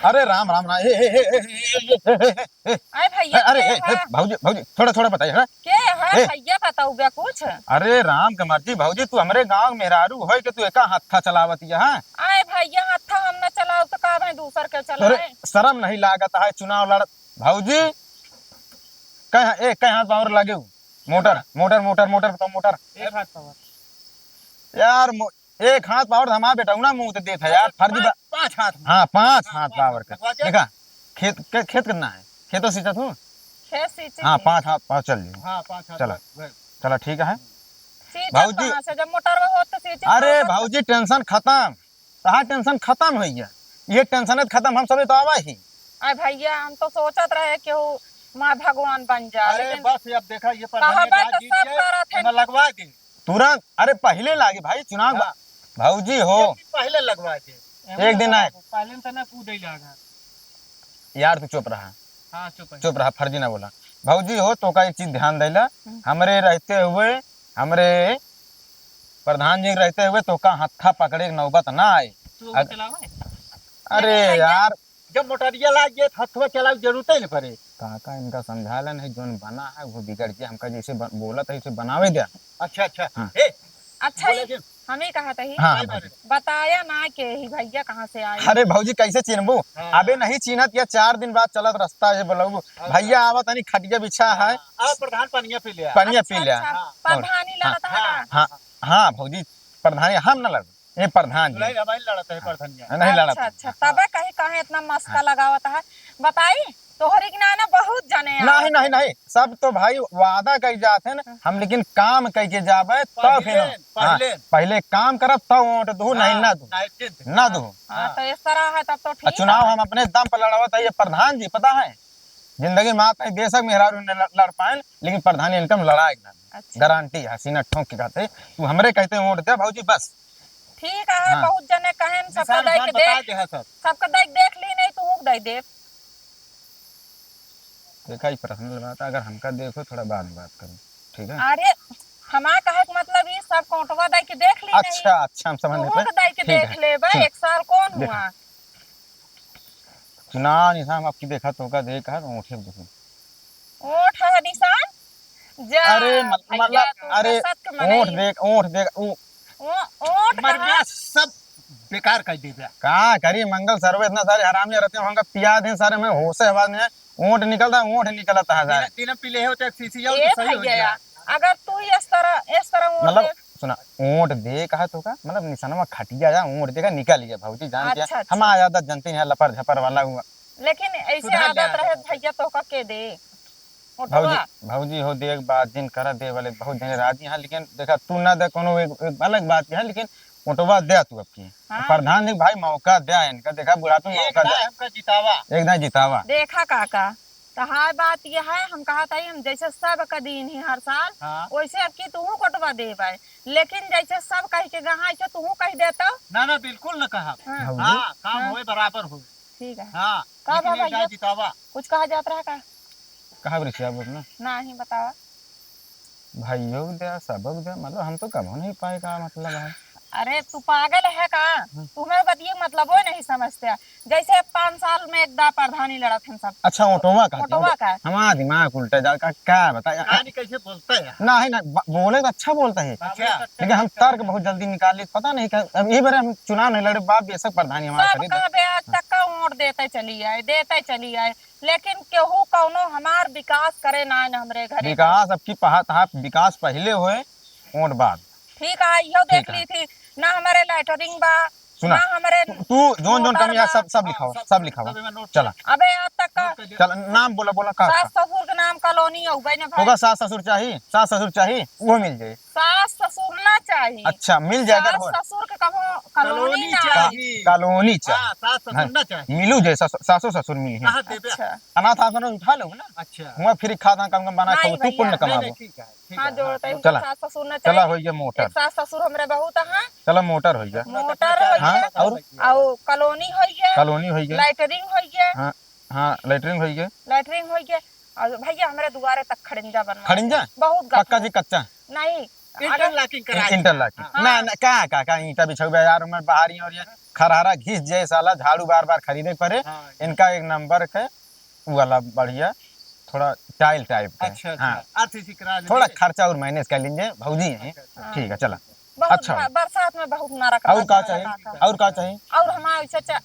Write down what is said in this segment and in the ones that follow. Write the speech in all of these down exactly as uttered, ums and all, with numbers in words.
अरे राम, राम, राम, ए, ए, ए, ए, ए, ए, ए, ए, ए, ए, अरे भैया, अरे, के ए, ए, है? भौजी, भौजी, थोड़ा, थोड़ा बताइए, हाँ? के है ए। भैया, बताऊ बे कुछ? अरे राम के मर्जी, भौजी, तू हमरे गाँव के मेहरारू होय के तू एका हत्था चलावत हिया, हाँ? अरे भैया, हत्था हम न चलाऊ तो का भाई दूसर के अरे, चलाए? शर्म नहीं लागत है चुनाव लड़त, भौजी? कह, ए, कह हाथ पावर लागे हूँ? मोटर, मोटर, मोटर, मोटर, बताओ, मोटर। एक हाथ पावर। यार, मो-, एक हाथ पावर हमार बेटौना मुँह ते देत है यार, फर्जी बा-, पाँच हाथ में। हाँ, पाँच हाथ पावर का। लगवा दे। देखा, खेत, के-, खेत कितना है? खेतो सींचत हूँ? खेत सींचत हाँ, ही। पाँच हाथ पावर चल जी। हाँ, पाँच हाथ चला। बस, बस। चला, ठीक है। सींचत भौजी। कहाँ से? जब मोटरवा होत तो सींचत अरे कहाँ से? भौजी, tension खत्म। तहार tension खत्म होइ गया। ये tension खत्म, हम सभी तो आवा ही। अरे भैया, हम तो सोचत रहे कि वो माँ भगवान बन जा, अरे लेकिन बस, अब देखा, ये प्रधान कहबे जहाँ तो जीत सब गए, करत हैं। एमे लगवा दे। तुरंत, अरे पहिले लागे भाई चुनाव बा-, हाँ। भौजी हो। एक दिन पहिले लगवा दे। एक दिन आए। पहिले तो ना कूदे लागा। यार तू चुप रहा। हाँ, चुप है। चुप रहा, फर्जी ना बोला। भौजी हो, तोका एक चीज ध्यान देला, हम्म। हमरे रहते हुए, हमरे प्रधान जी के रहते हुए तोका हत्था पकड़े के नौबत ना आए। तू अग-, चलावे? अरे लेकिन भैया, यार। जब मोटरिया लाग गए, तो हथवा चलावे के जरूरत ही न पड़े। काका इनका समझा लेन है, जोन बना है वो बिगड़ गया, हमका जैसे ब-, बोलत है उसे बनावे दे। अच्छा, अच्छा। हाँ। ए, अच्छा, बोले ये कि हम ही कहा तही। हाँ, हाँ, भौजी। बताया ना के ही भैया कहाँ से आए? अरे भौजी, कैसे चिन्हबू? हाँ। अबे नहीं चिन्हत, या चार दिन बाद चलत रास्ता है, बोलबू, अच्छा। भैया आवा तनी खटिया बिछा है। हाँ, आओ प्रधान पनिया पी ले आ। पनिया अच्छा, पी ले आ। अच्छा, हाँ। प्रधानी हाँ। लड़त है हाँ। का? हाँ, हाँ भौजी, प्रधानी हम न लड़ब, ये प्रधान जी। नहीं, हमारी लड़त है प्रधानिया। नहीं लड़त अच्छा, है। अच्छा, तबे कहीं, कहीं इतना मस्का हाँ। लगावत है। बताई, तोहरी के नाना बहुत जने नहीं, आवत नहीं, है। नहीं, सब तो भाई वादा कई जात है ना, हाँ। हम लेकिन काम कई के जाबे, तब पहिले, फिर हाँ, पहिले। पहिले काम करब, तब वोट दू, नहीं हाँ, ना दू, नहीं, चिंत। ना दू। हाँ, हाँ। तो इस तरह है, तब तो आ ठीक चुनाव है। हम अपने दम पर लड़ावत है, ये प्रधान जी, पता है, जिंदगी में आज तक बेशक मेहरारू ने लड़, लड़ पाए, लेकिन प्रधान इनकम लड़ाए ना। अच्छा। गारंटी है, सीना ठोंक के कहते, तू हमरे कहते वोट दे भौजी, बस। ठीक है, हाँ। बहुत जने कहेन, सबका निशान दे के उशान बता देख, दे, हाँ, सब। सबका दे के देख ली, नहीं तो ऊँख दे दे। देखा, ई पर्सनल बात है, अगर हमका देखो, थोड़ा बाद में बात करो, ठीक है? अरे, हमार कहे के मतलब ई सब कोटवा दे के देख ली अच्छा, नहीं। अच्छा, हम समझ गए। ऊँख दे के ठीक देख है, लेबे, सुन, एक साल कौन देखा। हुआ? चुनाव निशान आपकी देखा तो का देखा, तो ऊँखे देखो। ओठ है निशान? जा, अरे, मत-, भैया, मतलब, तू तो अरे, सच के मनई। ओठ देख, ओठ देख, ऊ ओ-, ओठ मर कहाँ? गया, सब बेकार कर दे दिया। का करी मंगल सर, इतना सारे हरामी रहते हैं, हमका पिया दे सारे, मैं होश है बात में, ओठ निकलता, ओठ निकलता है सारे। दिन, दिन पी ले होते, एक शीशी और ए तो सही हो भैया, जाए। अगर तू इस तरह, इस तरह ओठ मतलब, देख। सुना, ओठ दे कहा तो का, मतलब, निशानवा खटिया जा, ओठ देखा निकल गया, भौजी जान के अच्छा, अच्छा। हमारा आदत जनती है, लपर झपर वाला हुआ। लेकिन ऐसे सुधार ले आदत आदत रहे है। भैया, तो का के दे? ओटवा? भौजी, भौजी हो, देख बात जिन करा दे वाले बहुत जने राजी हैं, लेकिन देखा तू ना दे कोनो एक, एक अलग बात है, लेकिन ओटवा दे तू अब की। हाँ। प्रधान जी भाई मौका दे इनका, देखा बुढ़ापे एक मौका दे। दाए हमका जितावा। एक दाए जितावा। देखा काका, तो हाय बात ये है, हम कहा था हम जैसे सब का दीन ही हर साल, हाँ। वैसे अब की तू कोटवा दे भाई, लेकिन जैसे सब कह के गहा ऐसे तू कह देता। ना, ना, बिल्कुल न कहा। हाँ। भौजी। हाँ, काम हाँ। होए बराबर होए। ठीक है। हाँ, का लेकिन बा एक दाए भैया? जितावा। कुछ कहा जात रहा का? कहा बे रिसिया बोल ना। नाही बतावा। भाइयों के दे, सबक दे, मतलब हम तो कबो नहीं पाए का मतलब है। अरे तू पागल है का? हम्म। तुम्हें बतिये मतलब वो नहीं समझते। जैसे पाँच साल में एक दा प्रधानी लड़त हैं सब। अच्छा, ओटवा का? ओटवा का? हमारा दिमाग उल्टा जा का, का बताया? कहानी कैसे बोलता है? नहीं, नहीं, ब-, बोले तो अच्छा बोलता है। अच्छा। लेकिन हम तर्क बहुत जल्दी निकाल ले, पता नहीं क्या, अब यही बार हम चुनाव नहीं लड़े, बाप बेशक प्रधानी हमारा सब खरीद है। का बे आज तक का वोट देते चली आए, देते चली आए। लेकिन केहू कौनो हमार विकास करे ना न हमरे घरे। विकास अब की पहा-, तहा विकास पहिले होए, वोट बाद। ठीक है, इहो ठीक देख है। ली थी, ना हमारे लैटरिन बा, सुना, ना हमारे तू, तू जोन जोन मोटर कमी है, बा। सब, सब लिखावा, हाँ, सब, सब लिखावा। सब एमे नोट चला। कर। अबे आज तक का नोट कर दिया। चल, नाम बोला, बोला, का, सास का? ससुर के नाम कॉलोनी अउबे न भाई। होगा सास ससुर चाही, सास ससुर चाही, वो मिल जाए। सास ससुर ना चाही। अच्छा, मिल जाए, अगर सास हो। ससुर के कहो कॉलोनी कॉलोनी ना चाही। का-, कॉलोनी चाही। हाँ, सास ससुर हाँ, ना चाही। मिलू जाए, सास-, सासो ससुर मिली हैं। कहाँ देबे? अच्छा। अनाथ आश्रम उठा लो ना। अच्छा। हुआ फ्री खात हाँ, कम कम बना नहीं खाओ, तू भैया। पुण्य नहीं, कमाबो। नहीं, ठीक है, ठीक चला। है, हाँ, जोड़ते हैं। चला। सास ससुर ना चला, चाहिए। होइए मोटर। एक सास ससुर हमरे बहुत हैं। चला, मोटर होइए। मोटर होइए। हाँ, और? और कॉलोनी होइए। कॉलोनी होइए। लैटरिन होइए। हाँ, हाँ, लैटरिन होइए। लैटरिन होइए। और भैया, हमरे दुआरे तक खड़िंजा बनवा। खड़िंजा? बहुत गंदा। पक्का जी, कच्चा? नहीं। इंटरलॉकिंग करा इन-, इंटरलॉकिंग। हाँ। ना, ना, का, का, का ईंटा बिछाऊ बे यार, मैं बाहर ही और ये खरहरा घिस जाए साला, झाड़ू बार बार खरीदे के पड़े। हाँ। इनका एक नंबर के उ वाला बढ़िया, थोड़ा टाइल टाइप के। अच्छा, अच्छा। हाँ। अर्थी सिकरा ले थोड़ा दे। खर्चा और मैनेज कर लेंगे, भौजी हैं। अच्छा, अच्छा। हाँ। ठीक है, चला। बहुत अच्छा। ब-, बरसात में बहुत नरक और का लगता है चाहिए? काका। और का चाहिए? और हमारे से चा-,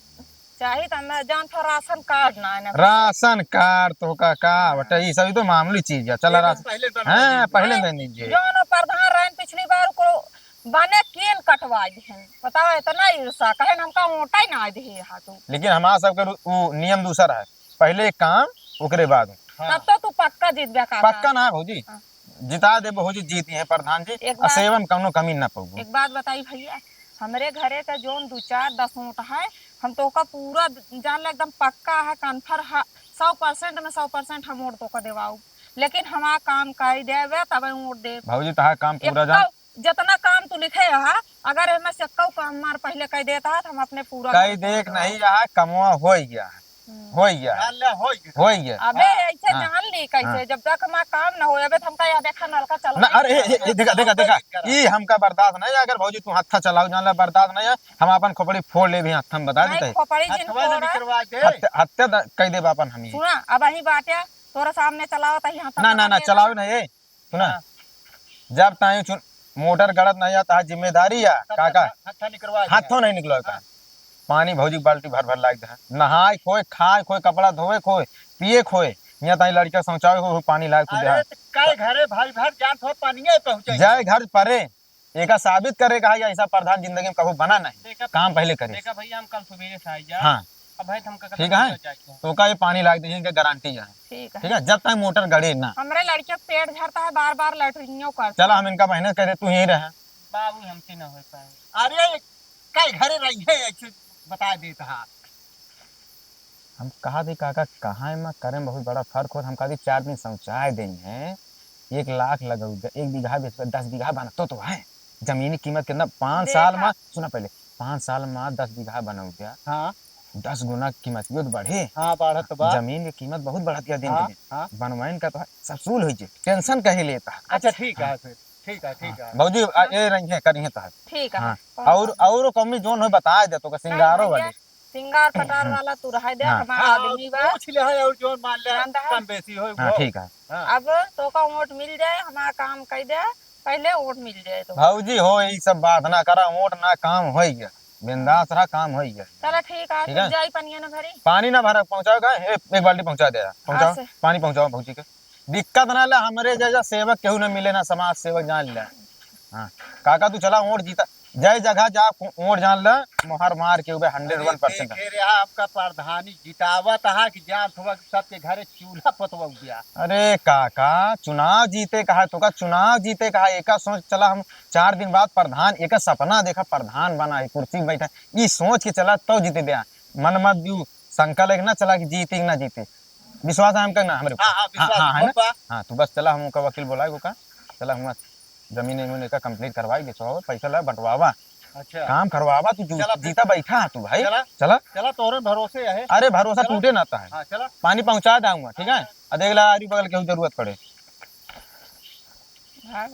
चाहिए तो हमें जान था राशन कार्ड ना है ना। राशन कार्ड तो का, का हाँ। बटे, ये सब तो मामूली चीज है। चला ये तो राशन, पहले बनवा हाँ, दीजिए। पहले हाँ, दे दीजिए। जौन प्रधान रहन पिछली बार को बने केन कटवा दिहन। बताओ, इतना ईर्षा, कहे हमका वोटा ही ना दे यहाँ तू। लेकिन हमारा सबके रु-, उ नियम दूसर है, पहले काम, ओकरे बाद। हाँ। तब तो तू पक्का जीतबे काका। पक्का ना भौजी, हाँ। जिता दे भौजी, जीती है प्रधान जी, एक आ बात, सेवा में कौनो कमी ना पाऊँ। एक बात बताई भैया, हमरे घरे का जौन दू चार दस वोट है, हम तोका पूरा जान ले एकदम पक्का है, कन्फर्म है, सौ परसेंट में सौ परसेंट हम वोट तोका देवाऊ, लेकिन हमारा काम कई देवे तब वोट दे। भौजी तहार काम पूरा जान जितना काम तू लिखे हा, अगर एमे से कऊ काम मार पहिले कह देता हा, तो हम अपने पूरा कह कर देत देता। नहीं, यहाँ कमवा होई गया है। हम्म। होई गया है। जान ले, होई गया। होई गया। अबे हाँ। ऐसे हाँ। जान ली कैसे, हाँ। जब तक हमार काम न होए, अबे तो हमका यहाँ देखा नलका चला ना, नहीं अरे, ए, ए, ए, देखा, देखा, देखा, ई हमका बर्दाश्त नहीं है। अगर भौजी तू हत्था चलाऊ, जान ले बर्दाश्त नहीं है, हम अपन खोपड़ी फोड़ ले भी हत्था में बता नहीं, देते हैं। खोपड़ी जिन हथवा ना फोड़ा। निकलवा दे। हत्या, हत्या द-, कह देबा अपन हम ही। सुना, अब अही बाटे, तोरा सामने चलाओ, तही हत्था ना, ना, ना, पकड़ लेता। चलाओ ना, ए। सुना, हाँ। जब ताई चुन-, मोटर गड़त नहीं आता है, जिम्मेदारी है, तब काका। तक हत्था निकलवा दे। हत्थो नहीं निकलवा का। हाँ। पानी भौजी बाल्टी भर भर लाग दे। नहाए खोए, खाए खोए, कपड़ा धोए खोए, पिए खोए। यहाँ ताई लड़का शौचालय हो, पानी लाग तू दे। अरे, तो कई घरे भर भर जान थो पानिये पहुँचे। जाए घर परे, एका साबित करे कहा, ऐसा प्रधान जिंदगी में कभू बना नहीं। देखा, काम पहले करे। देखा भैया, हम कल सुबेरे से आई जा। हाँ। अब भाई, हमका ठीक है? जाए के। तो का ये पानी लाग दे, इनके गारंटी है। ठीक है। ठीक है, जब तक मोटर गड़े ना। हमरे लड़कियों का पेट झरता है, बार बार लैट्रिनियों करता चला, है। हम इनका मेहनत करे, तू यहीं रहे। बाबू, हमसे ना हो पाए। अरे, कई घरे रही है, ऐसे बता देता है। हम कहा थी, काका, कहाँ है, मैं करे में बहुत बड़ा फर्क हो। हम कहा थी, चार दिन शौचालय देई हैं, एक लाख लगौगा, एक बीघा बेच, दस बीघा बनतो तो है। जमीनी कीमत कितना, पाँच देखा। साल में, सुना पहले, पाँच साल में दस बीघा बनौगा। हाँ। दस गुना कीमत, यो तो बढ़े। हाँ, बढ़त तो बा। जमीन की कीमत बहुत बढ़त गया दिन हाँ, के दिन। हाँ। बनवाइन का तो है, सब सूल हो जाए, टेंशन कहीं लेता है। अच्छा, ठीक है हाँ। फिर, ठीक है, ठीक हाँ। है। भौजी, आ, हाँ। ये रही है, करी है तो है। ठीक है। हाँ। कौन और, कौन? और कमी जोन हो, बता दे तो का, सिंगारो हाँ, भैया। वाली। सिंगार पटार हाँ। वाला तू रहे दे, हाँ। हमार हाँ, आदमी बा। पूछ ले है और जोन मान ले, जानता है? कम बेसी हो हाँ, वो। ठीक है। हाँ। अब तोका वोट मिल जाए, हमार काम कई दे, पहले वोट मिल जाए तो। भौजी हो, ई सब बात ना करा, वोट ना, काम होई गया, बिंदास रहा, काम होई गया। चला ठीक है, ठीक फिर है? जाई पनिया ना भरी। पानी ना भरा, पहुँचाओ का? ए, एक बाल्टी पहुँचा दे, पहुँचाओ, अच्छा। पानी पहुँचाओ भौजी के। दिक्कत ना ला, हमरे जैसा सेवक केहू ना मिले ना, समाज सेवक जान ले। हाँ, काका तू चला वोट जीता, जय जगह जा, वोट जान ले, मोहर मार के उबे hundred one percent। अरे देखे रे, आपका प्रधानी जितावत हा कि जान थोड़ा सबके घरे चूल्हा पतवा गया। अरे काका, चुनाव जीते कहा, तो का चुनाव जीते कहा, एका सोच चला हम चार दिन बाद प्रधान, एका सपना देखा प्रधान बना है, कुर्सी पे बैठा, ई सोच के चला तो जीते दे। मन मत दियो, शंका लेके ना चला कि जीते कि ना जीते। विश्वास है हमका ना, हमरे ऊपर। हाँ, हाँ, हाँ, विश्वास हाँ, है ना? होगा। हाँ, तू बस चला, हम ओका वकील बोलाए ओका। चला, हम जमीन, जमीन एका complete करवाई, बेचवावा, पैसा ला, बंटवावा। अच्छा। काम करवावा, तू जू-, चला फिर। जीता बैठा तू भाई। चला। चला। चला, तोहरे भरोसे है। अरे, भरोसा चला। टूटे ना ता है। हाँ, चला। पानी पहुँचा जाऊँगा, ठीक है? हाँ। आ देख ला, आरी बगल केहू जरूरत पड़े। हाँ।